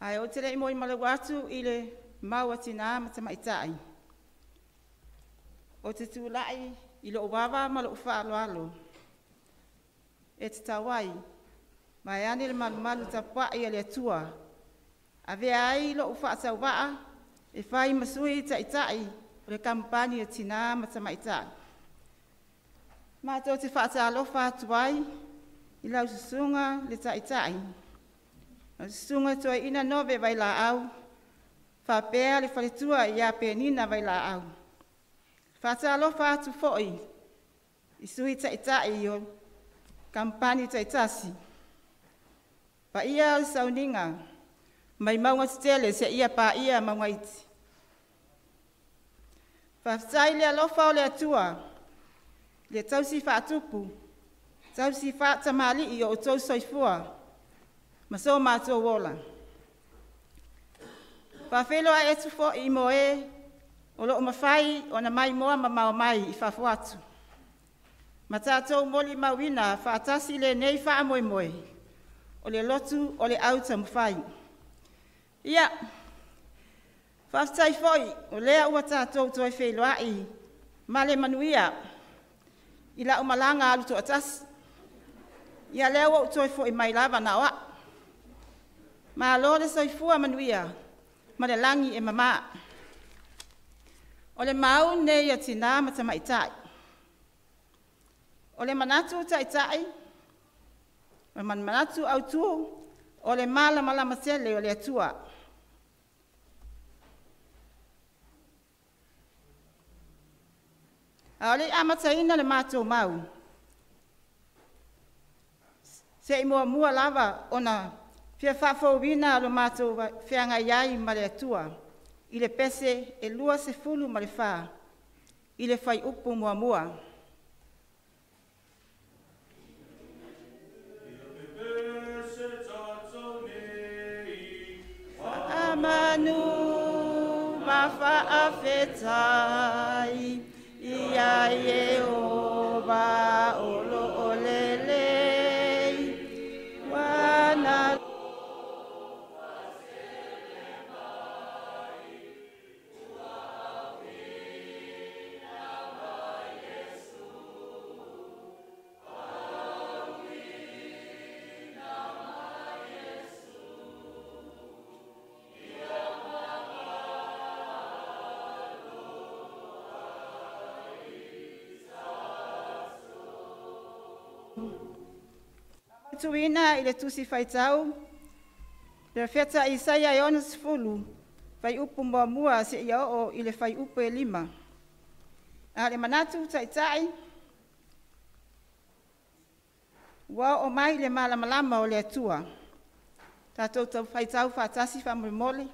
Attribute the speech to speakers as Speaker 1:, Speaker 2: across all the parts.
Speaker 1: Ae ou te le i molimauina atu i le mau a tinā ma tamaitai, ou te tulai i lou ava ma lou faaaloalo e tatau ai, vaeane le malumalu tapuai a le Atua, avea ai lou faatauvaa e fai ma Sui Taitai o le Kamupani a Tina ma Tamaitai. Matou te faatalofa atu ai i lau Susuga i le Taitai, lau Susuga Toeaina Nove Vailaau faapea le faletua ia Penina Vailaau. Faatalofa atu foi i Sui Taitai o Kamupani taitasi, paia o le sauniga mai mauga tetele seia paia mauga iti. Faafetai i le alofa o le Atua i le tausi faatupu, tausi faatamalii o outou soifua ma so matou ola. Faafeiloai atu foi mo e o lo o mafai ona maimoa mamao mai i fafo atu, ma tatou molimauina faatasi lenei faamoemoe o le lotu o le au taumafai. Ia, faafetai foi o lea ua tatou toe feiloai ma le manuia i lau malaga alu toatasi. Ia lea ua ou toe foi mai lava na o au. Malo le soifua manuia ma le lagi e mama. O le mau lenei a Tina ma Tamaitai. O le manatu taitai, o le manatu autu, o le malamalama tele o le Atua. A o le i amataina le matou mau, se i muamua lava ona fia faafouina lo matou feagai ai ma le Atua i le pese e 24 i le fuaiupu 1. Faamanu ma faafetai ia Ieova o lo o lelei, ua Tuuina i le Tusi Faitau Perofeta Isaia e 60, fuaiupu 1 seia oo i le fuaiupu e 5. A o le manatu taitai, ua oo mai le malamalama o le Atua. Tatou tau faitau faatasi faamolemole.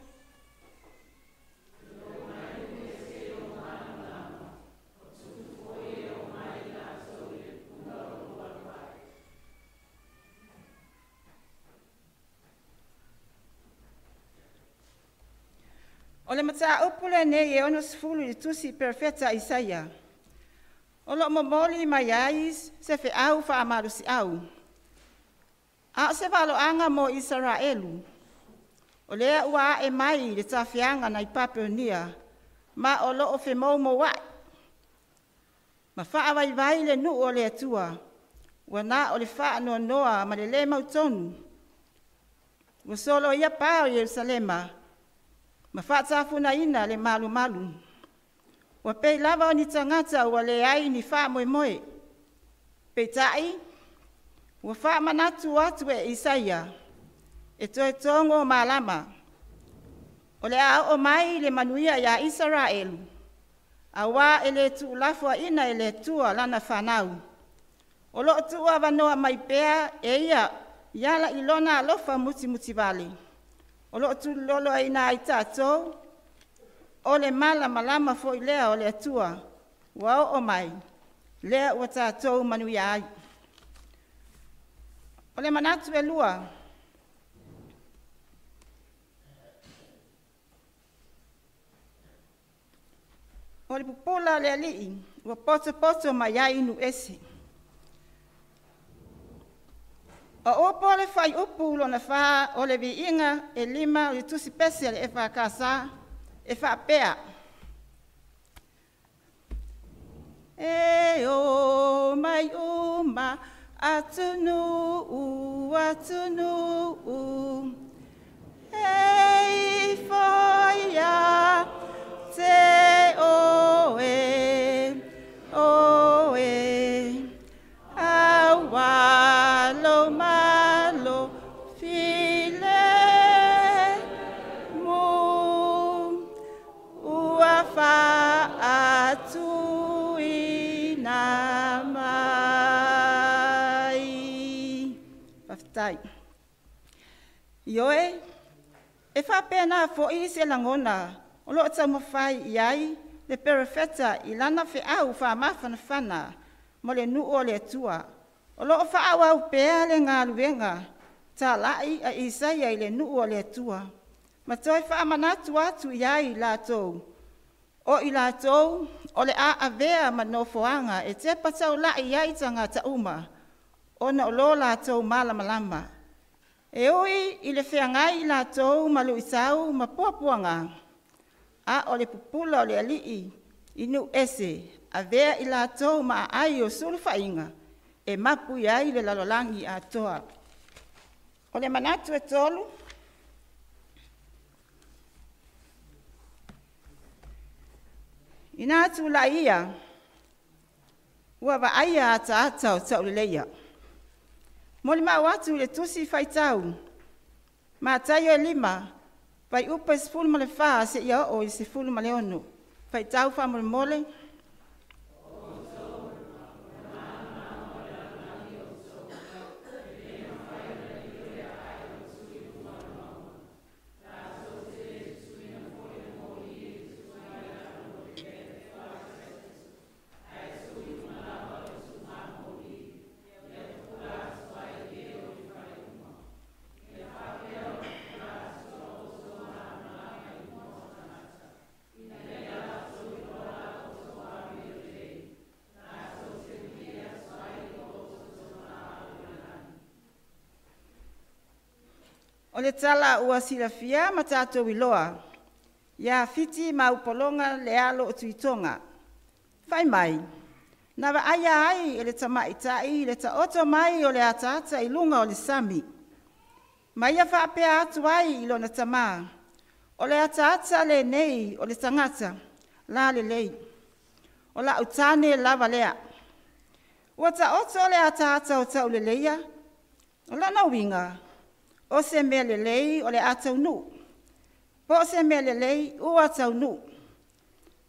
Speaker 1: O le mataupu lenei e 60 i le tusi Perofeta Isaia, o lo o momoli mai ai se feau faamalosiau, a o se valoaga mo Isaraelu, o lea ua ae mai i le tafeaga nai Papelonia, ma o lo o femoumouai, ma faavaivai le nuu o le Atua, ua na o le faanoanoa ma le le mautonu. Ua soloia pa o Ierusalema ma faatafunaina le malumalu. Ua pei lava o ni tagata ua leai ni faamoemoe. Peitai, ua faamanatu atu e Isaia, e toe togo malama. O le a oo mai le manuia ia Isaraelu, aua e le tuulafoaiina e le Atua lana fanau. O lo o tuuavanoa mai pea e ia i ala i lona alofa mutimutivale, o lo o tuliloaina ai tatou, o le malamalama foi lea o le Atua ua oo mai, lea ua tatou manuia ai. O le manatu e lua, o le pupula o le alii ua potopoto mai ai nuu ese. O upu o le fuaiupu lona 4 o le Viiga e 5 o le Tusi Pese a le EFKS e faapea: E o mai uma atunuu, atunuu, e ifo ia te oe, oe, aua lo malo filemu, ua faatuina mai. Faafetai. Ioe, e faapena foi se lagona o loo taumafai i ai le perofeta i lana feau faamafanafana mo le nuu o le Atua. O loo faaauau pea le galuega talai a Isaia i le nuu o le Atua, ma toe faamanatu atu i ai latou o i latou o le a avea ma nofoaga e tepa taulai i ai tagata uma, ona o lo latou malamalama. E ui i le feagai i latou ma luitau ma puapuaga, a o le pupula o le alii i nuu ese, avea i latou ma aai o sulufaiga e mapu i ai le lalolagi atoa. O le manatu e 3, ina tulai ia, ua vaaia ataata o tauleleia. Molimau atu i le tusi faitau, Mataio 5, fuaiupu e 14 seia oo i le 16. Faitau faamolemole. O le tala ua silafia ma tatou iloa, ia Fiti ma Upologa le alo o Tuitoga. Fai mai, na vaaia ai e le tamaitai le taoto mai o le ataata i luga o le sami. Ma ia faapea atu ai i lona tamā, o le ataata lenei o le tagata la lelei, o lau tane lava lea. Ua taoto le ataata o tauleleia, o lona uiga, o se mea lelei o le a taunuu, po o se mea lelei ua taunuu.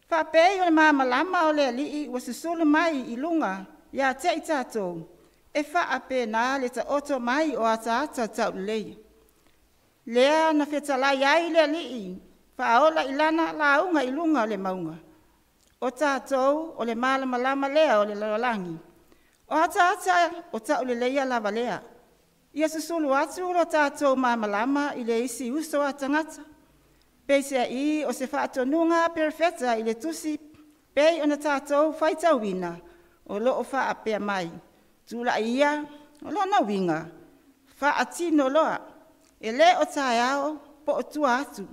Speaker 1: Faapei o le malamalama o le alii ua susulu mai i luga ia te i tatou, e faapena le taoto mai o ataata taulelei. Lea na fetalai ai le alii faaola i lana lauga i luga o le mauga. O tatou o le malamalama lea o le lalolagi. O ataata o tauleleia lava lea. Ia susulu atu lo tatou malamalama i le isi uso a tagata. Peiseai o se faatonuga perofeta i le tusi pei ona tatou faitauina, o loo faapea mai, tulai ia, o lona uiga, faatino loa, e le o taeao po o tua atu,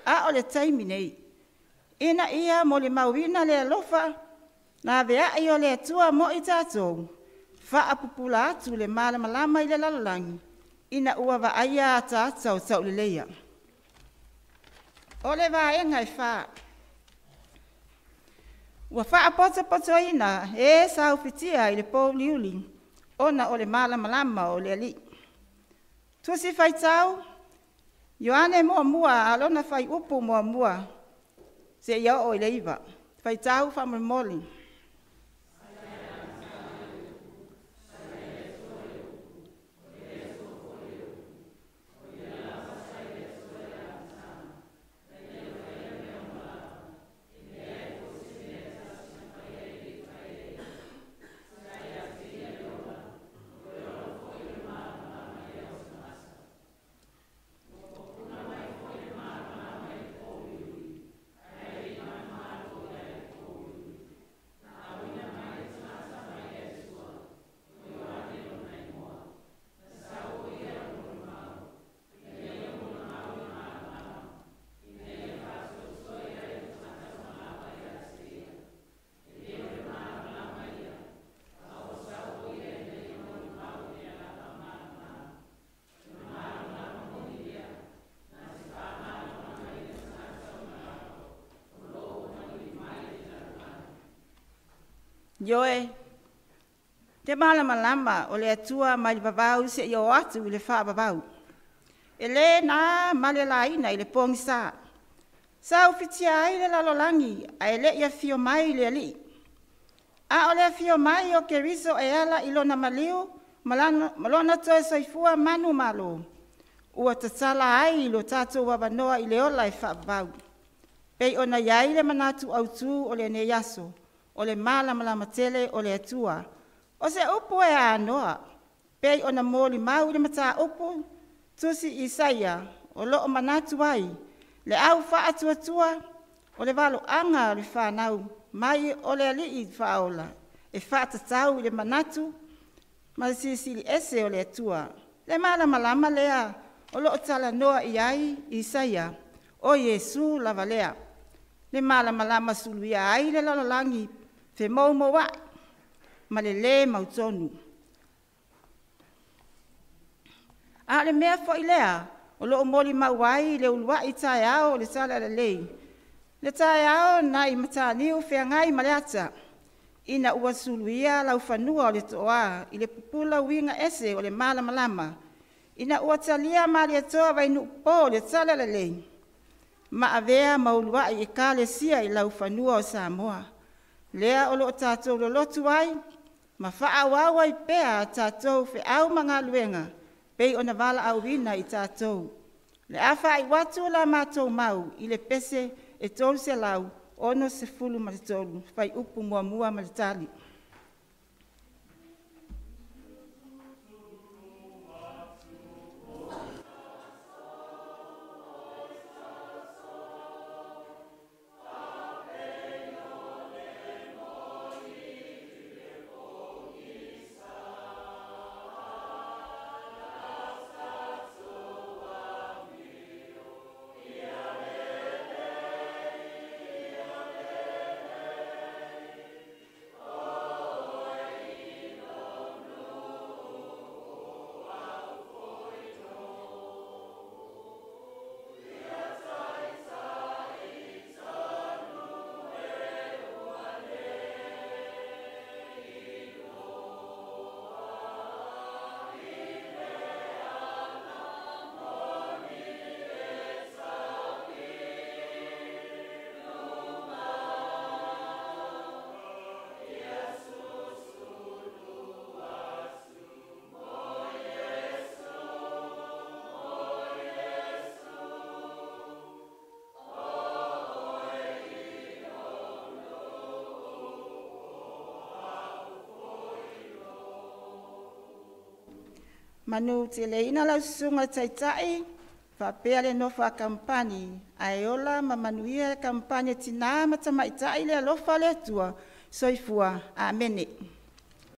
Speaker 1: a o le taimi nei. Ina ia molimauina le alofa na aveai o le Atua mo i tatou, faapupula atu le malamalama i le lalolagi, ina ua vaaia ataata o tauleleia. O le vaega e 4, ua faapotopotoina e saufitia i le pouliuli ona o le malamalama o le alii. Tusi faitau, Ioane muamua alona fuaiupu 1 seia oo i le 9. Faitau faamolemole. Ioe, te malamalama o le Atua mai le vavau seia oo atu i le faavavau. E le na ma le laina i le pogisa. Sa ufitia ai le lalolagi ae le i afio mai le Alii. A o le afio mai o Keriso e ala i lona maliu ma lona toe soifua manumalo, ua tatala ai lo tatou avanoa i le ola e faavavau. Pei ona i ai le manatu autu o lenei aso, o le malamalama tele o le Atua. O se upu e anoa, pei ona molimau i le mataupu tusi Isaia o lo o manatu ai le au faatuatua o le valoaga o le fanau mai o le Alii Faaola e faatatau i le manatu ma le Silisili Ese o le Atua. Le malamalama lea o lo o talanoa i ai Isaia, o Iesu lava lea. Le malamalama suluia ai le lalolagi femoumouai ma le lē mautonu. A o le mea foi lea o lo o molimau ai le uluai taeao o le Talalelei, le taeao nai Mataniu Feagai ma le Ata, ina ua suluia laufanua o le Toa i le pupula uiga ese o le malamalama, ina ua talia Malietoa Vainuupo le Talalelei, ma avea ma uluai Ekalesia i laufanua o Samoa. Lea o lo o tatou lolotu ai ma faaauau ai pea a tatou feau ma galuega pei ona valaauina i tatou. O le a faaiu atu la matou mau i le pese e 363, fuaiupu 1 ma le tali. Manuteleina lau susuga i le Taitai faapea le nofo a kamupani, ae ola ma manuia le kamupani a Tina ma Tamaitai i le alofa o le Atua. Soifua. Amene.